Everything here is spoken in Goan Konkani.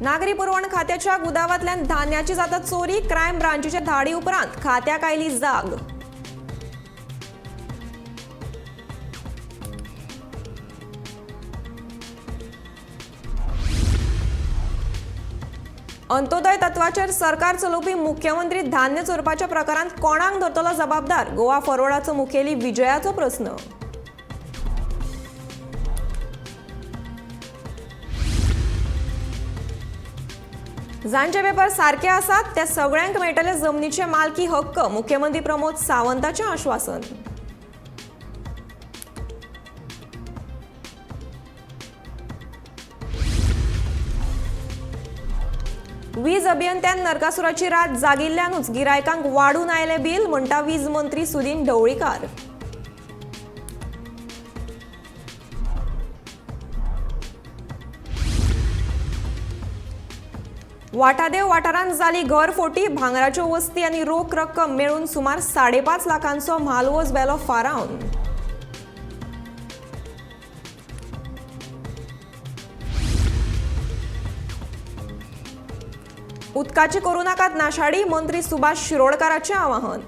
नागरी पुरवण खात्याच्या गुदावांतल्यान धान्याची जाता चोरी. क्रायम ब्रांचीच्या धाडी उपरांत खात्याक आयली जाग. अंत्योदय तत्वाचेर सरकार चलोवपी मुख्यमंत्री धान्य चोरपाच्या प्रकारांत कोणाक धरतलो जबाबदार? गोवा फॉरवर्डाचो मुखेली विजयाचो प्रस्न. जांचे पेपर सारके आसात त्या सगळ्यांक मेळटले जमनीचे मालकी हक्क. मुख्यमंत्री प्रमोद सावंताचें आश्वासन. वीज अभियंत्यान नरकासुराची रात जागिल्ल्यानूच गिरायकांक वाडून आयलें बील, म्हणटा वीज मंत्री सुदिन ढवळीकार. वाठादेव वाठारांत जाली घरफोटी. भांगराच्यो वस्ती आनी रोख रक्कम मेळून सुमार 5.5 लाखांचो म्हालवज वेलो फारावन. उदकाची करूं नाकात नाशाडी. मंत्री सुभाष शिरोडकाराचें आवाहन.